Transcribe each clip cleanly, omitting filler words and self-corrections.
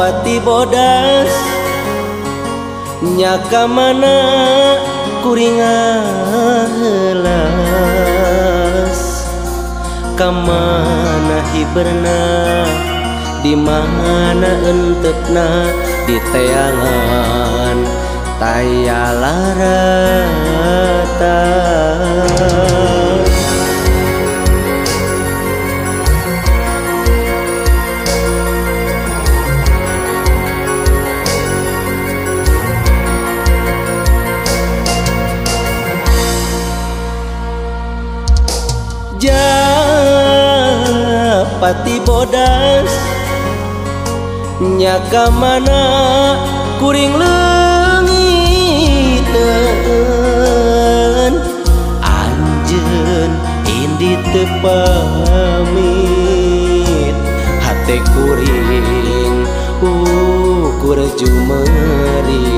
Japati bodas nya ka mana kuring ngahelas, ka mana hiberna, di mana enteupna, di teangan taya larata. Japati bodas nya ka mana kuring leungiteun, anjeun indi teu pamit, hate kuring ukur jumerit.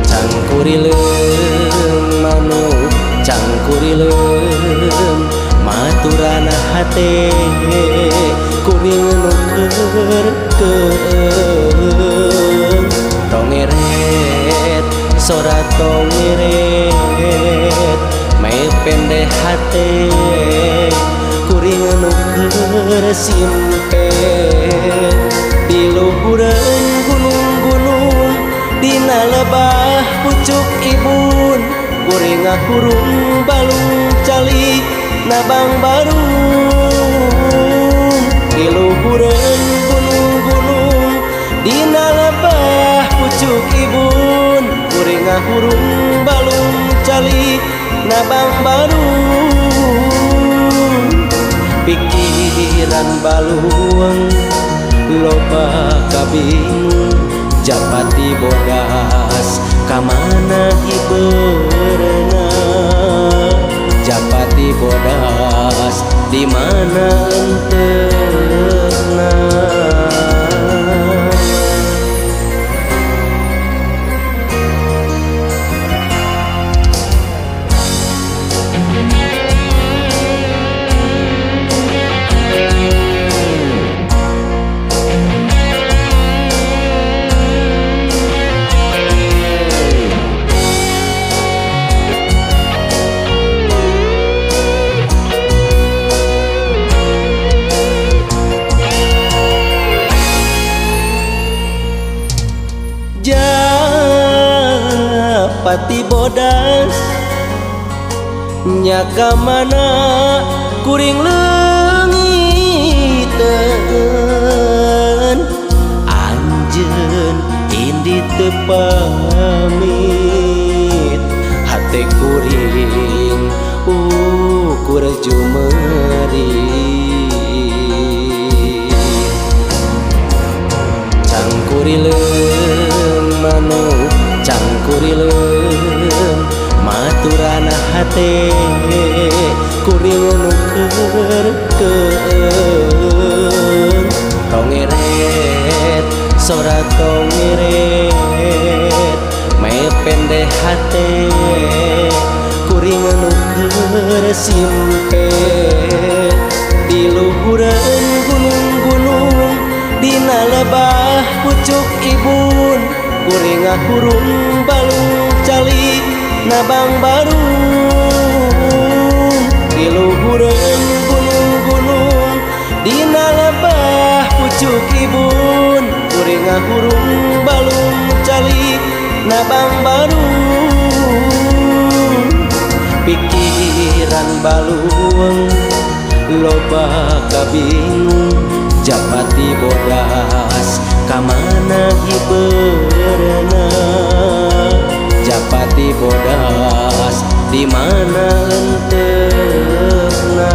Cangkurileung manuk, cangkurileung maturana hate kuring nu keur keung. Tongeret sora tongeret mepende hate kuring nu keur simpe. Di luhureun gunung-gunung, dina lebah pucuk ibun, kuring ngahurung balung cali nabang barung. Di luhureun gunung-gunung, dina lebah pucuk ibun, kuring ngahurung balung cali nabang barung. Pikiran baluang loba kabingung, japati bodas ka mana hiberna, japati bodas di mana enteuna. Japati bodas nya ka mana kuring leungiteun, anjeun indi teu pamit, hate kuring ukur jumerit. Cangkurileung manuk, cangkurileung maturana hate kuring nu keur keung. Tongeret sora tongeret mepende hate kuring nu keur simpe. Di luhureun gunung-gunung, dina lebah pucuk ibun, kuring ngahurung balung cali nabang barung. Di luhureun gunung-gunung, dina lebah pucuk ibun, kuring ngahurung balung cali nabang barung. Pikiran baluang loba kabingung, japati bodas ka mana hiberna, japati bodas di mana enteuna.